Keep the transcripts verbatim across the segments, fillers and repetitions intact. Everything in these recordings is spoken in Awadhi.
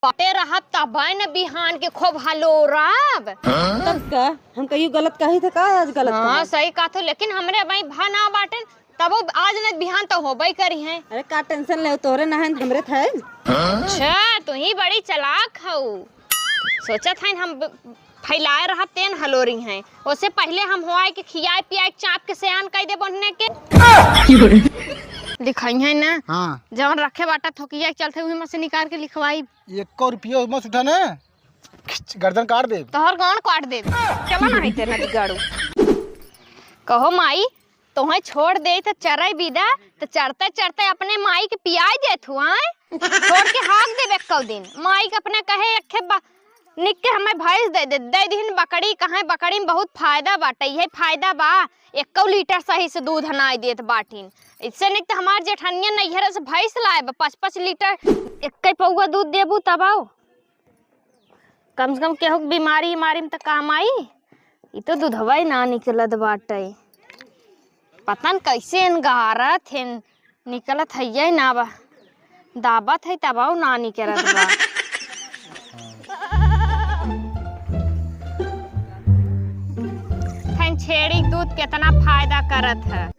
बाटे रहब तबै न बिहान के खूब हलोरब। तब का? हम कहियो गलत कही थे का? आज गलत हाँ, कहा? सही कहत हो, लेकिन हमरे अबहीं भा ना बाटेन, तबो आज न बिहान तो होबे करिहैं। अरे का tension लेव, तोहरे ना है, हमरे थे। अच्छा, तू ही बड़ी चालाक हऊ। सोचत हैं हम ब-, फैलाए रहब तेन हलोरिहैं। ओसे पहिले हम होआए के खियाए पियाए के चाप के सयान कइ देब ओन्हने के। लिखइहैं ना। हाँ। जवन रखे बाटा थोकिया के चलते उहे में से निकाल के लिखवाई। एको रुपया मत उठा ना, खिच, गर्दन काट देब। तोहर गांड काट देब। चला ना है तेना बिगाड़ू। कहो माई, तोहे छोड़ देई त चरई बिदा, त चरते चरते अपने माई के पियाई देत हु, आय? छोड़ के हाँक देब एक्कौ दिन। माई के अपने कहे एक्खे बा-, निक के हमें भैंस दे दे, दे दिहिन बकरी, कहे बकरी में बहुत फायदा बाटे, इहे फायदा बा, एक्कौ लीटर सही से दूध नाई देत बाटिन। इससे निक त हमार जेठनिया नैहर से भैंस लाए बा, पाँच पाँच लीटर, एक्कै पौआ दूध देबू तब आओ। कम से कम केहू के बीमारी, बीमारी में त काम आई। ई तो दूधवा ही ना निकलत बाटे। पता न कैसे एनगारत है, निकलत है ये ना बा। दाबत है तब ना निकलत बा। खैन छेड़ी दूध केतना फायदा करत है।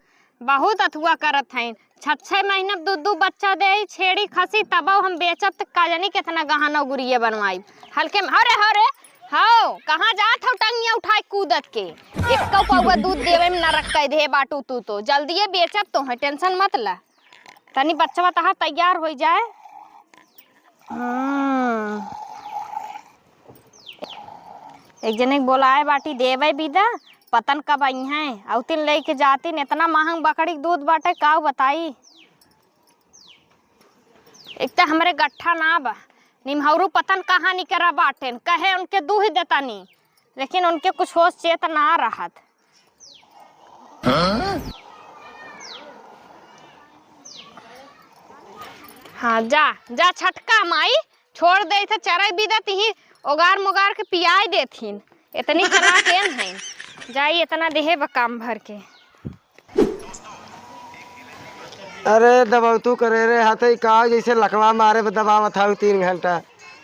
बहुत अथुआ करत हईन। छह छह महीना में दू दू बच्चा देई, छेड़ी खसी, तबौ हम बेचब त का जानी केतना गहना गुरिया बनवाई। हल्के में, हरे, हरे, हौ, कहाँ जात हौ टंगिया उठाए कूदत के? एक्कौ पौआ दूध देवे में नरक कइ दे बाटू तू तो। जल्दिए बेचब तोहे, tension मत ला। तनी बच्चवा तहार तैयार होइ जाए। हम्म। एक जने के बोलाए बाटी देवे बिदा, पतन कब अइहैं। औतिन लेके जातिन, एतना महंग बकरी के दूध बाटे, काउ बताई। एक त हमरे गट्ठा ना बा, निमहौरू पतन कहाँ निकरा बाटेन, कहे उनके दूहि देतानी, लेकिन उनके कुछ होश चेत ना रहत। हाँ, जा, जा छटका माई, छोड़ देई त चरई बिदा तिही ओगार मोगार के पियाई देथिन। एतनी चलाक एन हईन। जाई एतना देहे बा काम भर के। अरे दबौतू करे रे, हाथे का जैसे लकवा मारे दबावत हऊ तीन घंटा।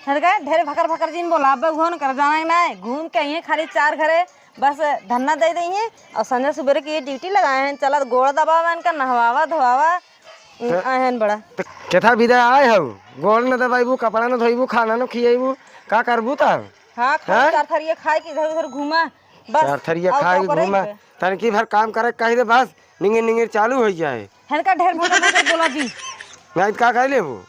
हर का ढेर भकर भकर जिन बोला, अब उहो न कर जाना ही ना है। घूम के आइए खाली चार घरे, बस धन्ना दे देइए और संझा सुबेरे की ये duty लगाए हैं। चला गोड़ दबावा इनका, नहवावा धोवावा। हम्म, त-, आए हैं बड़ा। त केथा बिदा आए हऊ? गोड़ न दबाइबू, कपड़ा न धोइबू, खाना न खियाइबू, का करबू तब? हाँ, खाली हैं? चार थरिया खाए के इधर उधर घूमा, बस। चार थरिया और खाए का के करे घूमा, के? तनकी भर काम करे के कही दे बस, निंगिर निंगिर चालू होइ जाए। हनका ढेर भकर भकर बोला जी। नहीं त का कह लेबू?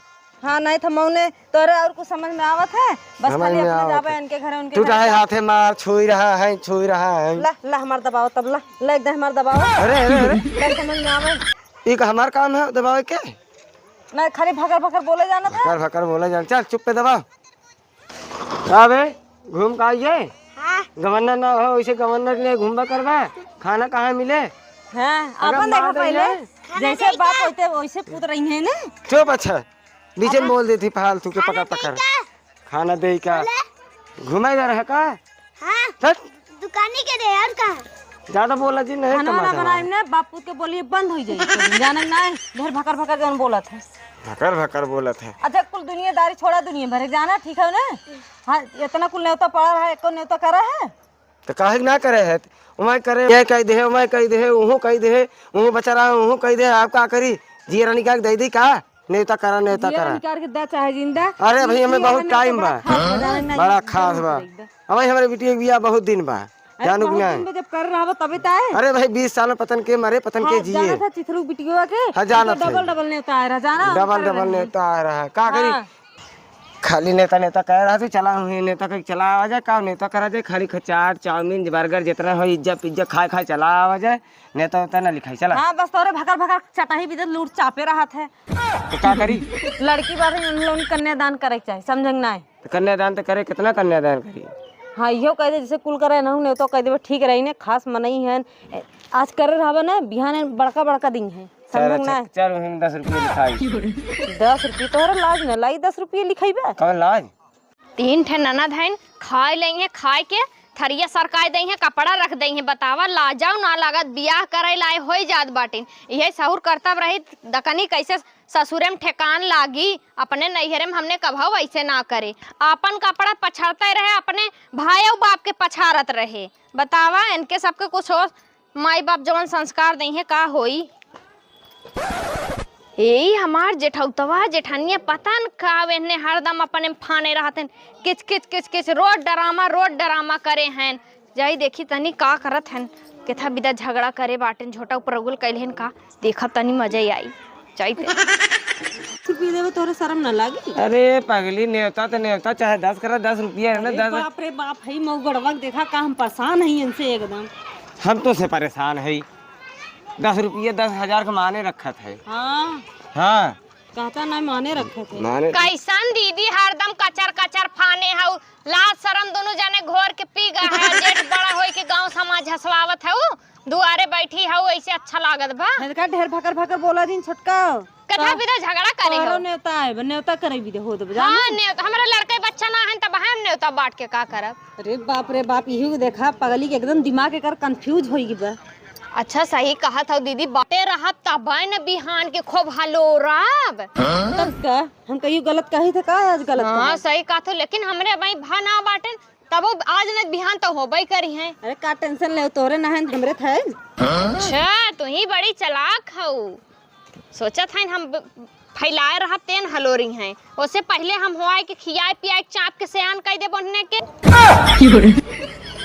हाँ, नहीं त मौने तोरे और कुछ समझ में आवत है, बस समझ खाली में अपने आवत जाबे है। इनके घरे, उनके तू घरे चाहे जा। हाथे मार, छुई रहा है, छुई रहा है। ला, ला हमार दबाओ तब, ला, ला एकदम हमार दबाओ। अरे, अरे, अरे। ला समझ में आवे। ई का हमार काम है दबावे के? नहीं, खाली भकर भकर बोले जाना था। भकर भकर बोले जान। चल, चुप पे दबा। का बे, घूम का आइए? हाँ। गवर्नर ना हो, इसे गवर्नर ने घूमबा करबा। खाना कहाँ मिले? हाँ, अगर अपन देखा मार पहले। देंगे। जैसे बाप होते वैसे पूत रही है ना। चुप, अच्छा। बीचे में अपन बोल देती फालतू के खाना पकड़ पकड़। देगा। खाना दे का? बोले। घुमाई जा रहा का? हाँ। चल। दुकानी के दे और का? ज्यादा बोला जी, नहीं खाना वाना तमाशा बनाए बा। ना, बाप पूत के बोलिए बंद हो जाए। जाना नहीं, ढेर भकर भकर जौन बोलत है। भकर भकर बोलत है। अच्छा, कुल दुनियादारी छोड़ा, दुनिया भर जाना, ठीक है ना? हाँ, इतना कुल नेवता पड़ा रहा, एको नेवता करा है? तो काहे के ना करे है? उमाय करे, ये कह दे, उमाय कह दे, उहू कह दे, उहू बचा रहा, उहू कह दे, आप का करी? जिया रानी का दे दी का? नेवता करा, नेवता जिया करा। रानी का के दा चाहे जिंदा। अरे भाई, हमें बहुत टाइम बा। बड़ा खास बा। अबे हमरे बिटिया के बियाह बहुत दिन बा। अरे जानू कि बहुत नहीं? दिन में जब कर रहा हो तबे तो आए। अरे भाई, बीस साल में पतन के मरे, पतन के हाँ, जिए। जाना था चिथरू बिटिया के। हाँ, जाना तो था। डबल डबल नेवता आ रहा, जाना डबल डबल नेवता आ रहा। का करी? हाँ। खाली नेता नेता कह रहा तू, चला हुई नेता के चला आ जाए, का नेता करा जाए, खाली ख-, चाट, चाउमीन, बर्गर, जितना हो इज्जा पिज्जा खाए खाए चला आ जाए, नेता उता ना लिखाई, चला। हाँ, बस तोरे भकर भकर चटाही बिदत लूट चापे रहत है। तो का करी? लड़की बात है, उन लोगन कन्यादान करे के चाही, समझे कि नाय? तो कन्यादान तो करे, कितना कन्यादान करी? हाँ, इहो कह दे, जैसे कुल करे ना, उन्हें तो कह देबे, ठीक रही ने, खास मनई हैं। ए, आज करे रहबे ना, बिहान बड़का बड़का दिन है, चल, समझे कि अच्छा, नाय? चल, वहीं दस रुपये लिखाई। दस रुपये? तोहरा लाज न लाई, दस रुपये लिखाई बे? कौन लाज? तीन ठे ननद हईन, खाए लेइहें, खाए के थरिया सरकाए देइहें, कपड़ा रख देइहें। बतावा, लाजौ ना लागत, बियाह करे लाए होई जात बाटिन। इहे सहूर करतब रही, दकनी कैसे ससुरे में ठेकान लागी, अपने नैहरे में हमने कभउ वैसे ना करे। आपन कपड़ा पछारते रहे, अपने भाई अउ बाप के पछारत रहे। बतावा, इनके सबके कुछ हो, माई बाप जवन संस्कार दइहें, का होई? ए हमार जेठौतवा, जेठनिया, पता न का एहने हरदम अपने में फाने रहत हन। किच, किच, किच, किच, रोज ड्रामा, रोज ड्रामा करे हन। जाई देखी तनी का करत हन, केथा बिदा झगड़ा करे बाटेन, झोटा ऊपर उगल कइले हन का, देखब तनी मजा आई। जाई ते। छुपी देवे, तोहरे शर्म न लागी? अरे पगली, नेवता तो नेवता, चाहे दस करा, दस रुपया है ना, अरे दस। बाप रे बाप, हई मऊ गड़वा के देखा का, हम परेशान हई इनसे एकदम। हम तो से परेशान हई, दस रुपया दस हजार के माने रखत है। हाँ। हाँ। कहता ना माने रखत है। माने कैसन दीदी हरदम कचर कचर फाने हऊ, लाज शरम दुनू जने घोर के पी गा है। जेठ बड़ा होई के गाँव समाज हंसवावत हऊ, दुआरे बैठी हऊ, ऐसे अच्छा लागत बा। इनका ढेर भकर भकर बोला दिन छोटका। कथा तो बिदा झगड़ा करे तोहरो हो। नेवता आए बा, नेवता करे बिदा होत बा, जाने? हाँ, नेवता, हमरा लड़के बच्चा ना है, तब हम नेवता बांट के का करब? अरे बाप रे बाप, इहू देखा, पगली के एकदम दिमाग एकर confuse होई गई बा। अच्छा, सही कहत हऊ दीदी, बाटे रहब तबे न बिहान के खूब हलोरब। तब का? हम कहियो गलत कही थे का, आज गलत हाँ, कहा? सही कहत हऊ, लेकिन हमरे भाई भा ना बाटेन, तब वो आज न बिहान तो होबे करी हैं। अरे का tension ले, तोहरे ना है, हमरे थे। अच्छा, तू ही बड़ी चालाक हऊ। सोचत हन हम ब-, फैलाए रहब तेन हलोरी हैं। ओसे पहिले हम होआए के खियाए पियाए के चाप के सयान कइ देब ओन्हने के।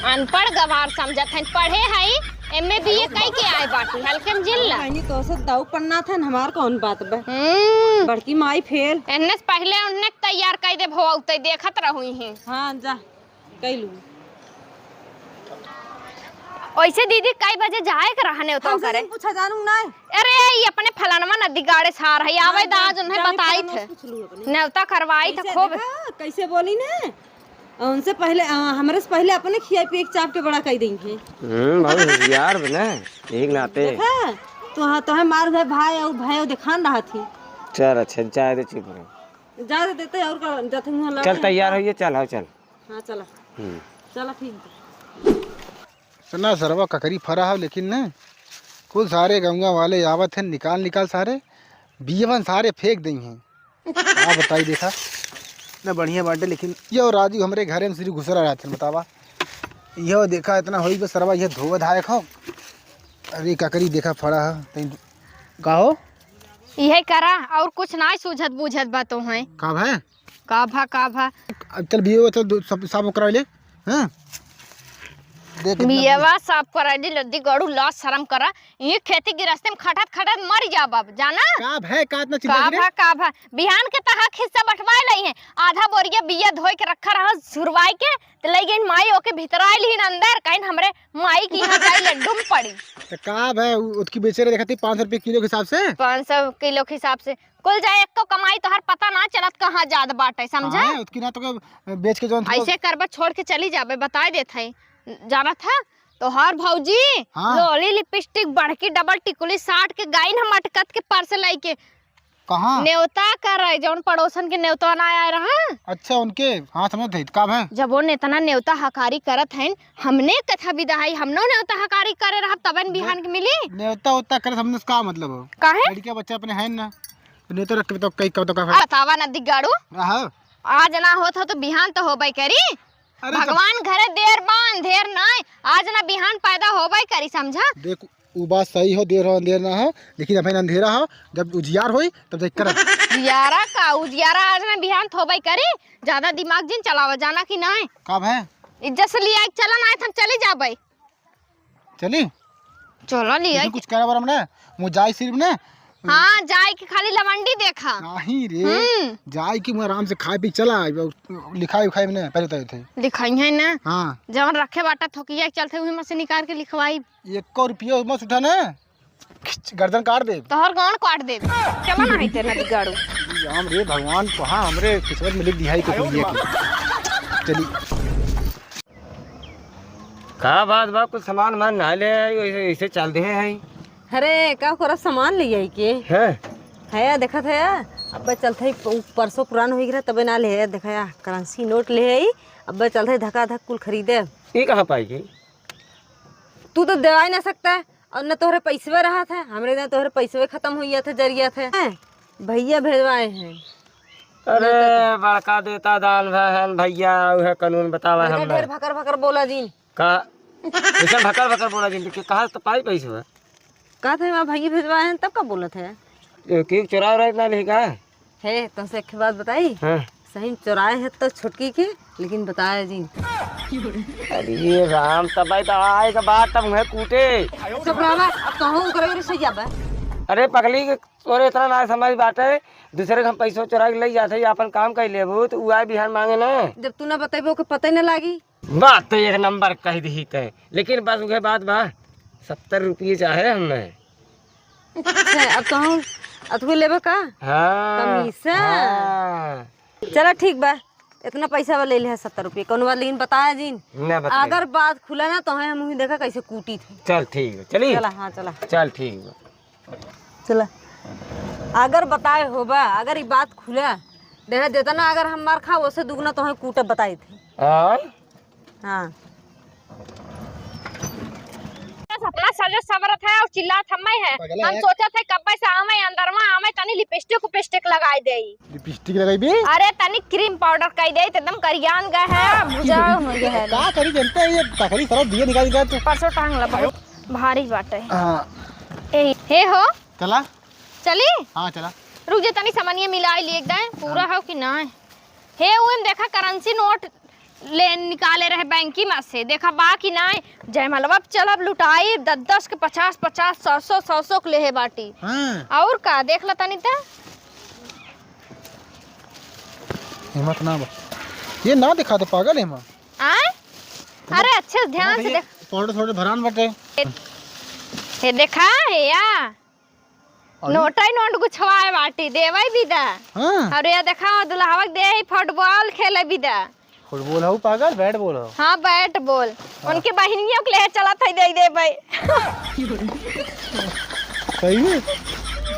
अनपढ़ गवार समझत हन, पढ़े हई, M A B A कइ के आए बाटी, हल्के में जिन ला। बहनी, तो से दाऊ पन्ना था, हमार कौन बात बा? हम्म। बड़की माई फेल। एन्ने से पहिले ओन्हने के तैयार कइ देब हो, उतै देखत रहुई हैं। हाँ, जा। कैलू। ओइसे दीदी, कई बजे जाए के रहा नेवता हम करे? सही पूछा जानू ना। अरे, ई अपने फलानवा नदी गाड़े सार है, आवे दाज उन्हें बताई थे। नेवता करवाई थे कैसे खूब। देखा, कैसे बोली ने? उनसे पहले, अ, हमरे से पहले अपने खियाई पिए के चाप के बड़ा कई देंगे। हम्म, बहुत होशियार बने, एक नाते। देखा, तो हाँ, तो है मार भाई, भाई और भाई और दिखान रहा थी। चल, अच्छा, जाए दे, चुप रहो। जा दे देते और का, जाते हुए लगे चल, हैं। तैयार होइए, चल, आओ, चल। हाँ, चला। हम्म। चला, ठीक बा। इतना सरवा ककरी फरा है, लेकिन न, कुल सारे गंगा वाले आवत हैं, निकाल, निकाल सारे, बियवन सारे फेंक देई हैं। का बताई, देखा, इतना बढ़िया बाटे, लेकिन यो राजू हमरे घरे में सिर्फ घुसरा रहत हैं, बतावा। यो देखा, इतना होई बे सरवा, ये धोवे धायक हो। अरे, ककरी देखा फरा है, तई का हो? इहे करा, और कुछ ना सूझत बूझत बा तो हैं। का भाई? का भा, का भा? अब चल बियवा, चल दो, सब साफ करा ले, हैं? देख इतना बियवा साफ करा ले, लद्दी गड़ू, लाज शरम करा। ये खेती गृहस्थी में खटत खटत मर जाब अब, जाना? का भय, का इतना चिल्ला का रे? भा, का भा? बिहान के तहक हिस्सा बंटवाए लई है। आधा बोरिया बिया धोए के रखा रहा, झुरवाए के, त लई गई माई ओके भितराए लिहिन अंदर, कहीं हमरे माई की यहाँ जाई लड्डू में पड़ी। त का भय, उ-, उतकी बेचे रहे देखती पाँच सौ रुपये किलो के हिसाब से? पाँच सौ किलो के हिसाब से। कुल जाए, एको कमाई तोहर पता ना चलत कहाँ जात बाटे, समझा? हाँ, उतकी ना तो के बेच के जौन थोड़ा ऐसे करबा, छोड़ के चली जाबे, बताए देत है। जानत है, तोहार भौजी हाँ। लोली लिपस्टिक, बड़की डबल टिकुली साट के गाइन हम अटकत के पर्स लइके। कहाँ? नेवता करे, जौन पड़ोसन के नेवता ना आए रहा। अच्छा, उनके? हाँ, समझत है, का भय? जब वो इतना नेवता हकारी करत हैं, हमने कथा विदा है, हमनो नेवता हकारी करे रहब, तबन बिहान के मिली। नेवता उता करे, हमने से का मतलब हो? काहे? लड़किया बच्चा अपने हैं ना। नेवता रख के तो कई, कब तो का आ, बतावा ना दिगाड़ू। रहा। आज ना होत हो तो बिहान तो होबे करी। अरे जब भगवान घरे देर बा, अंधेर नाय। आज ना बिहान पैदा होबे करी, समझा? देख, उ बात सही हो, देर हो, अंधेर ना हो, लेकिन अबहिन अंधेरा हो, जब उजियार होई, तब जाके करब। उजियारा का? उजियारा आज ना बिहान तो होबे करी। ज्यादा दिमाग जिन चलावा, जाना कि नाय? का भय? इज्जत से लिया, चला ना, हम चली जाबे। चली? चलो, ले लेकिन आई। कुछ करे बरम ना, मुँह जाई सिर्फ ना। हाँ, जाई के खाली लवंडी देखा। नहीं रे, हम्म। जाई के मुँह आराम से खाए पी के चला आई, और लिखाई उखाई में ना, पहले तो थे। लिखाई है ना? हाँ। जवन रखे बाटा थोकिया के चलते, वही में से निकाल के लिखवाई। एको रुपयो मत उठा ना, गर्दन काट दे। तोहर गांड काट दे। चला ना है तेरा दिगाड़ू। राम रे भगवान, कहाँ हमरे किस्मत में लिख दिया है कुछ ये। चली। का बात बा, कुछ सामान वामान ना ले आई, ऐसे, ऐसे चल दे हैं। अरे, का ओकरा सामान ले आई के? हैं? है, देखत है, अब चलत है, प-, परसों पुरान हो गया, तबे ना ले है, देखा या, करेंसी नोट ले आई, अब चलत है, धका धक कुल खरीदे। ये कहाँ पाई गई? तू तो देवाई ना सकता है, और न तोहरे पैसवे रहत है, हमरे न तोहरे पैसवे खत्म हो जात है, जर जात है। हैं? भइया भेजवाए हैं। अरे, बड़का देता दान भा हन भइया, उहे कानून बतावा इतना हमें। ढेर भकर भकर बोला जिन। का? ऐसा भकर भकर बोला जिन, कि कहाँ से तो पाई पैसा? कहत है, "हमार भइया भेजवाए हैं," तब का बोलत है? ये की चोरा रहे ना लिखा? हे, तुमसे एक बात बताई? हाँ। सही में चोराए है तो छोटकी के, लेकिन बताया जिन। अरे राम, तब भाई तो आए के बाद तब उहे कूटे। चुप रहा बा, अब कहूँ ओकरे ओरे से जाबा। अरे पगली के तोरे इतना ना समझ बाटे, दूसरे के हम पैसो चोरा के ले जाते ही अपन काम कर लेबू तो उ आए बिहान मांगे ना। जब तू ना बतेबो ओके पता ही ना लागी। बात तो एक नंबर कह दी तै, लेकिन बस उहे बात बा, सत्तर रुपये चाहे हमें। अच्छा, अब तो हम अथुए लेबे का? हाँ, कमीशन? हाँ। चला ठीक बा, इतना पैसा वाला ले लिहा सत्तर रुपये, कौन बात, लेकिन बताया जिन। ना बताया। अगर बात खुला ना तो है हम वहीं देखा कैसे कूटी थे। चल ठीक बा, चली। चला, हाँ चला। चल ठीक बा। चला, अगर बताए होबा, अगर ई बात खुला, देह देता ना, अगर हम मार खा, ओसे दुगना तोहे कूटब बताई थे। हाँ? हाँ। अपना सजत संवरत है और चिल्लात हम्मे है। पगला हम है। सोचत है कब्बे से आवे, अंदरवा आवे, तनी लिपस्टिक उपिस्टिक लगाई देई। लिपस्टिक लगाई बे? अरे तनी क्रीम पाउडर कई देई, त एकदम करियान गए है, भुजा हो गए है। का करी जनते हैं, ये तकरी सरफ दिए निकाल निकाल तू। परसों टांग ला, बहुत भारी बाटे। हाँ। ए, हे हो। चला। चली? हाँ, चला। रुक जा, तनी समनिया मिलाई ली एकदम, पूरा हाँ। हो कि नाय? हे, उहे में देखा, करेंसी नोट ले निकाले रहे बैंकी में से, देखा बा कि नाय? जयमलवा पे चलब, लुटाई, दस दस के, पचास पचास, सौ सौ, सौ सौ के लेहे बाटी। हाँ। और का, देख ला तनी त। हिम्मत ना बा। ये ना दिखा दे, पागल है माँ। आय? अरे, अच्छे से ध्यान से देख। पाउडर थोड़े भरान बाटे। हे, हे देखा, हे या। अरे? नोटै नोट गुछवाए बाटी, देवै बिदा। हाँ। अरे, या देखा, दुल्हवा के देही फुटबॉल खेले बिदा। फुटबॉल हऊ पागल, बैट बॉल हऊ। हाँ, बैट बॉल। हाँ। उनके बहिनियों के लेहे चलत है, दे दे भाई। सही में?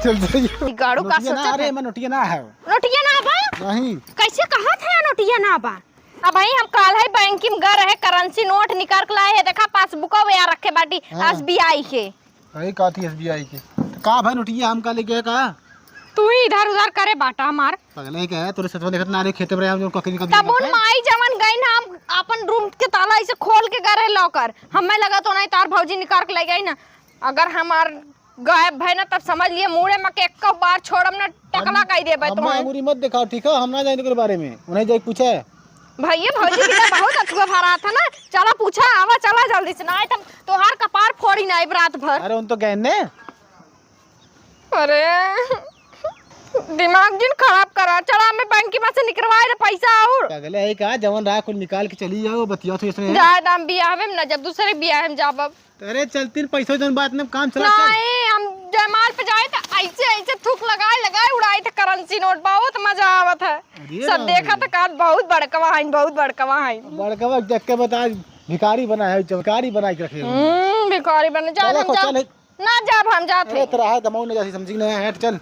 चल, सही। ई गाड़ू का नोटिया ना, सोचत अरे, है? एमा नोटिया ना है। नोटिया ना बा? नहीं। कैसे कहत है नोटिया ना बा? अब भाई हम काल है बैंक में गए रहे, करेंसी नोट निकाल के लाए है, देखा पासबुक वे आ रखे बाटी हाँ। एसबीआई के। अरे का थी एसबीआई के? तो का भाई नोटिया हम का लेके का? तू ही इधर उधर करे बाटा हमार। पगले के है, तोरे सचवा देखत ना रे, खेते में हम जो ककरी निकाल तब उन माई जवन गई ना, हम अपन रूम के ताला ऐसे खोल के गए रहे लॉकर। हमें लगा तो नहीं तार भौजी निकाल के ले गई ना। अगर हमार गायब भय ना, तब समझ लिए मूड़े में के एक बार छोड़म ना, टकला कई देबे अम्मा तुम्हें। अंगूरी मत दिखाओ, ठीक है? हम ना जाने के बारे में, उन्हें जाके पूछे। भैया भौजी की तो बहुत अथुआ भरा था ना। चला पूछा, आवा चला जल्दी से, ना तब तोहार कपार फोड़ी ना रात भर। अरे उन तो गए ने। अरे दिमाग जिन खराब करा, चला हमें बैंक की पास से निकलवाए दे पैसा और। पगले है का, जवन रहा कुल निकाल के चली जाओ, बतिया तो इसमें। जाए दाम बियाह में ना, जब दूसरे बियाह में जाब अब। अरे चलती न पैसा जौन बात में काम चला चल। नहीं, हम जयमाल पे जाए त ऐसे ऐसे थूक लगाए लगाए उड़ाए थे करेंसी नोट, बहुत मजा आवत है। अरे सब राम देखा रे। त कहत बहुत बड़कवा हइन, बहुत बड़कवा हइन। बड़कवा देख के बता, भिखारी बना है, भिखारी बना के रखे हो। हम्म, भिखारी बने जा चल, हम रखो, जा। चल। ना जाब हम जात अरे है। तेरा है दमाऊ ने जासी समझी नहीं है, हट चल।